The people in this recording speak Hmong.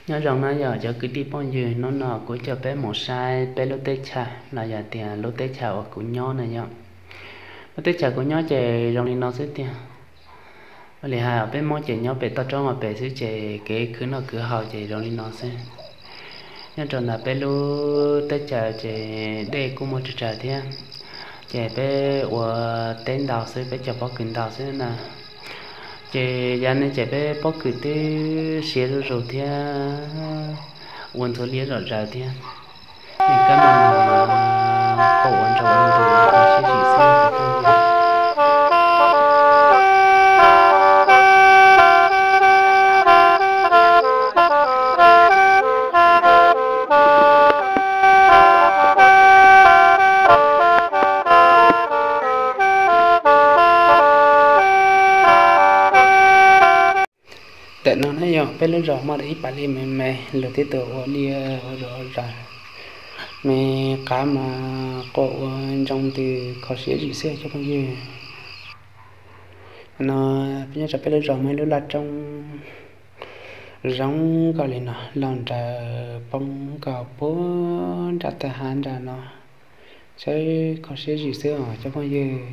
Nyob zoo na yog cov kwv tij phooj ywg, hnub no kuv coj peb mus saib peb lub teb chaws los yog tias lub teb chaws uas kuv nyob na yom. Lub teb chaws kuv nyob ces zoo li no xwb tiag. Ua li hais peb Hmoob ces nyob pem toj roob ua pem xwb ces kev khwv noj khwv haus ces zoo li no xwb. Nyob rau ntawm peb lub teb chaws ces dej kuj muaj tsawg tsawg thiab, ces peb ua teb ntau xwb, peb cog pob kws ntau xwb na. Ces yav no ces peb pob kws twb siav zuj zus thiab, ua ntxhuav liab zom zaws thiab. Kab no mas quaj ua ntsoog ua ntsoog ua siab zim xwb. Ntawm no na yog peb lub zos muaj ib pas liaj me me, luag twb tua ua liaj ua zos ua zos, me qab mas quaj ua ntsoog ntws kho siab zim xwb cov phooj ywg. No peb nyob rau peb lub zos muaj ib lub laj roob zoo nkauj li no, los nraws poob nkaus puag nram tag hav nram no, saib kho siab zim xwb os cov phooj ywg.